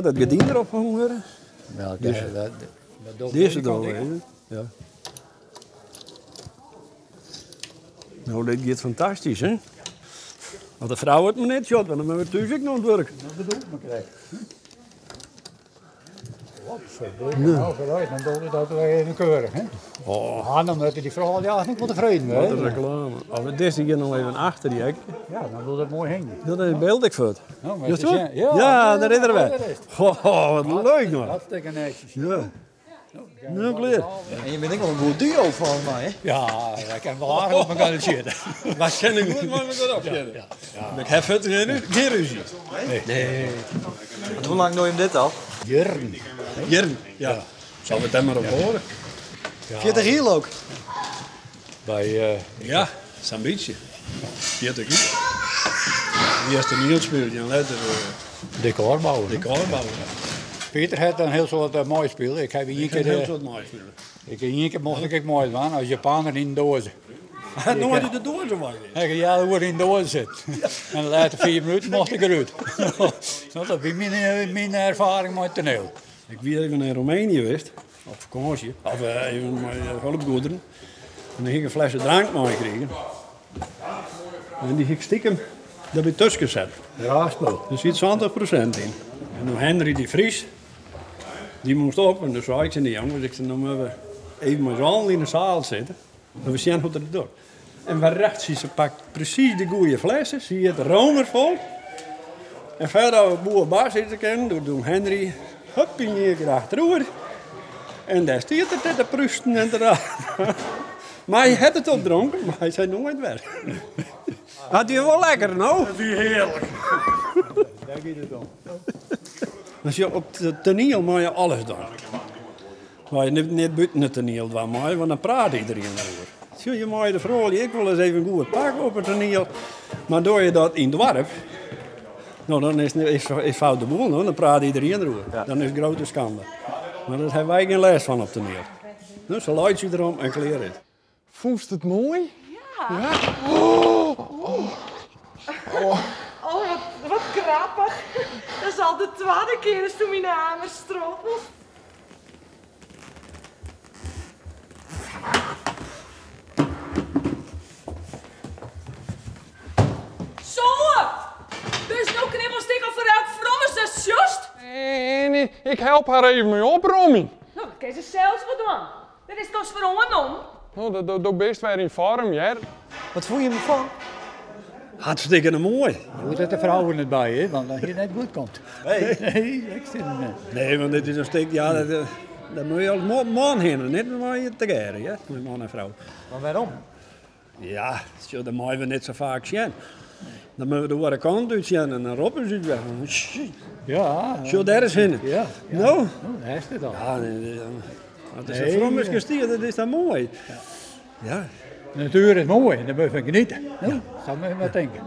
dat gerdyn derop hongen wurde. Ja, Dus- dat docht Dizze de dan even. Ja. No, dit giet fantastysk, hè? Want de frou it mar net sjocht, want dan moatte we thús ek noch oan it wurk. Dat bedoel ik mar krekt. Wat nou, vooruit, dan doe ik dat weer even keurig, hè? Oh, Ah, dan moeten die vrouwen eigenlijk wel tevreden wat een zijn. reclame. Oh, deze hier nog even achter, die hek. Ja, dan wil dat mooi hangen. Dat is beeld ik voor het. Nou, maar Juist het is- hoor? Ja, Ja, daar is er daar weer. is het. Goh, wat leuk man. Hartstikke netjes. Ja. Nou, klaar. En je bent ook wel een goed duo volgens mij, hè? Ja, wij kunnen wel aardig op elkaar zitten. Maar ken ik goed, maar we gaan opzetten. Ik heb het geen ruzie. Nee. Want hoe lang doe je hem dit al? Jurn. Jurn, ja. Zal we het daar maar op horen? 40 hier ook. Bij, Ja, zo'n beetje. 40 uur. Wie is de Niels speelt, en later decorbouwer. de bouwen. Peter had een heel soort mooi spelen. Ik heb één Ik heb keer, heel eh, soort mooi spelen. ik, één keer mocht ik mooi doen als Japaner in de doos. Hij had nooit in de doos was. Ik ja, hoe in de doos zit. En de laatste 4 minuten mocht ik eruit. Nou, dat is mijn ervaring met het toneel. Ik was even in Roemenië geweest, op vakantie, of even met hulpgoederen. En dan ging ik een flesje drank meekregen. En die ging ik stiekem daarbij tussen gezet. Raar spul. Er zit 20% in. En toen Henry die Vries, die moest op. En toen zei ik tegen die jongens, ik zei, nou moeten we even met z'n allen in de zaal zitten. En we zien hoe dat doet. En waar rechts ze pakt precies de goede flessen, zie je het romer vol. En verder we boer Bas zitten kennen, toen doen Henry, hup, in je keer achterover. En daar stiert het te prusten en te Maar hij had het opdronken, maar hij zei nooit weg. Had hij wel lekker, nou? Dat is heerlijk. Daar gaat het om. Dus je op het toneel moet je alles doen. Maar je niet buiten het toneel doen, maar, want dan praat iedereen erover. Zie je mooi de vrouw, ik wil eens even goed pakken op het toneel. Maar door je dat in het dorp, nou dan is fout de boel, hoor. Dan praat iedereen erover. Dan is het grote schande. Maar daar hebben wij geen les van op het toneel. Dus ze luidt je erom en kleer het. Voelt het mooi? Ja. Oh, wat grappig. Dat is al de tweede keer dat toen mijn hamer stroppelt. Zo! Dus nou knibbels ik al voor elk frommes, dat is juist. En ik help haar even mee op, Romy. Nou, dat kan ze zelfs wat doen. Dat is toch voor om. Nou, dat best weer in vorm, ja. Wat voel je me van? Hartstikke mooi. Goed dat de vrouw er niet bij is, want dan hier net goed komt. Nee. Nee, ik zit er net. Nee, want dit is een stuk, ja, dat moet je als man heen, niet maar je te keren, hè, met man en vrouw. Maar waarom? Ja, zo, dat mogen we niet zo vaak zien. Dan moeten we de andere kant uit zien en dan roepen ze het weg. Ja. Zo, daar is heen. Ja. Nou? Nou, daar is het al. Ja, nee, nee, het is Nee, een vroom ja. gestier, dat is dan mooi. Ja. De natuur is mooi en daar moet je van genieten. Nou, dat moet je maar denken.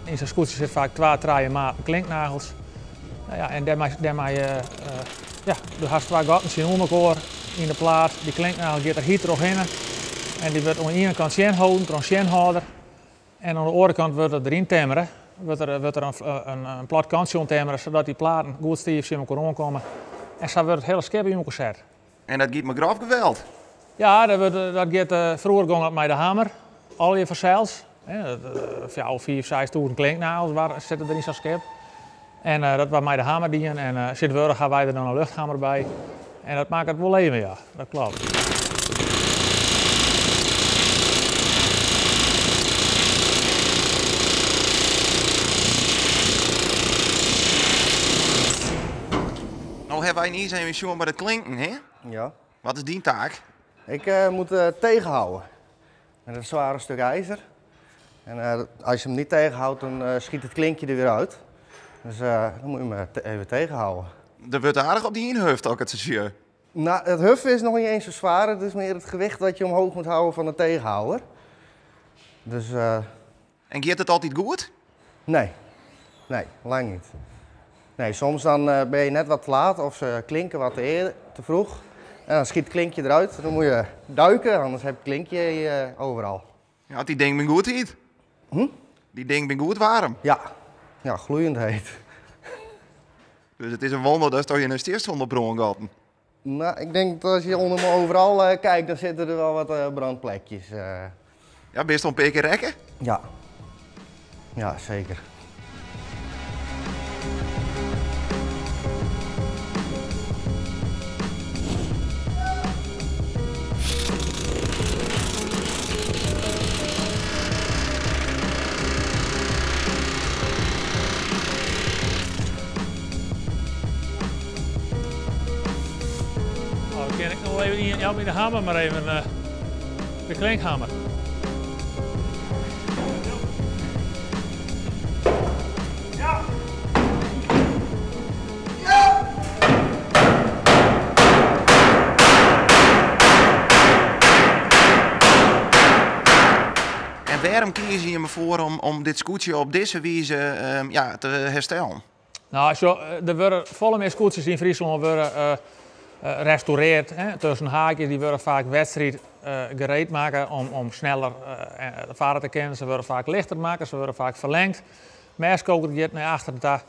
In zo'n scootje zit vaak 2, 3 maten klinknagels. Nou ja, en daarmee ja, du hast 2 gaten zien onder elkaar in de plaat. Die klinknagel gaat er hier terug in. En die wordt aan de ene kant zien houden, door een zienhouder. En aan de andere kant wordt het erin timmeren. Wordt er een plat kantje onttimmeren, zodat die platen goed stevig in elkaar aankomen. En zo wordt het hele schip in elkaar gezet. En dat giet me grof geweld. Ja, dat gaat vroeger ging dat met de hamer. Al je verzeild. Hè, dat 4, 5, 6 toeren klinknagels zitten er in zo'n schip. En dat was mij de hamer dienen. En zit gaan wij er dan een luchthamer bij. En dat maakt het wel leven, ja. Dat klopt. Nou hebben wij niet eens even zo'n bij de klinken, hè? Ja. Wat is die taak? Ik moet tegenhouden. Met een zware stuk ijzer. En als je hem niet tegenhoudt, dan schiet het klinkje er weer uit. Dus dan moet je hem even tegenhouden. Er wordt aardig op die inhufte, ook het seizoen. Nou, het huffen is nog niet eens zo zwaar. Het is meer het gewicht dat je omhoog moet houden van de tegenhouder. Dus, En gaat het altijd goed? Nee. Nee, lang niet. Nee, soms dan ben je net wat te laat of ze klinken wat te, eerder, te vroeg. En dan schiet het klinkje eruit. Dan moet je duiken, anders heb je het klinkje overal. Ja, die ding ben goed heet. Die ding ben goed warm. Ja, ja, gloeiend heet. Dus het is een wonder dat je een steeds zonder bron gehad. Nou, ik denk dat als je onder me overal kijkt, dan zitten er wel wat brandplekjes. Ja, ben je een paar keer rekken? Ja. Ja, zeker. Kan ik nog even in, help me de hamer maar even, de klinkhamer. Ja! Ja! En waarom kies je me voor om dit scootje op deze wijze te herstellen? Nou, zo, er worden volle meer scootjes in Friesland worden restaureerd, hè, tussen haakjes, die worden vaak wedstrijd gereed maken om sneller varen te kunnen. Ze worden vaak lichter maken, ze worden vaak verlengd. Merskoker gaat naar achter de dag.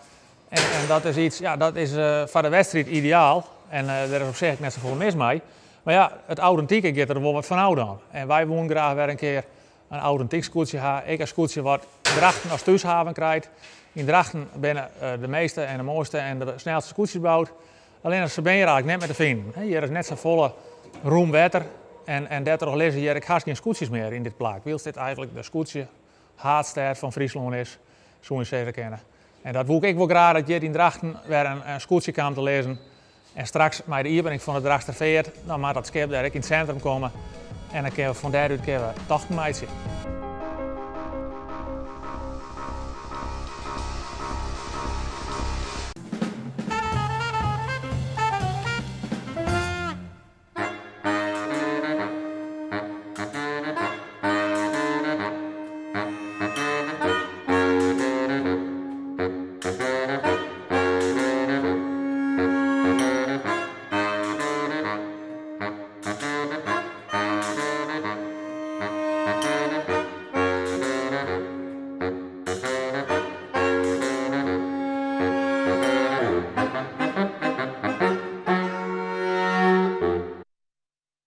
En dat is iets, ja, dat is voor de wedstrijd ideaal. En daar is op zich net zoveel mis mee. Maar ja, het authentieke gaat er wel wat van oud aan. En wij wonen graag weer een keer een authentiek scootje hebben. Ik een scootje wat Drachten als thuishaven krijgt. In Drachten binnen de meeste en de mooiste en de snelste scootjes gebouwd. Alleen ze ben je eigenlijk net met te vinden. Hè, hier is net zo volle roem water en daardoor lezen hier ik haast geen scootjes meer in dit plak. Wiels dit eigenlijk de scootje haatstad van Friesland is, zo je zeker kennen. En dat wil ik wel graag dat je in Drachten weer een scootje kan te lezen. En straks met de opening van de Drachtsterveert, dan mag dat schip daar ook in het centrum komen. En dan kunnen we van daaruit kunnen we tochten maken.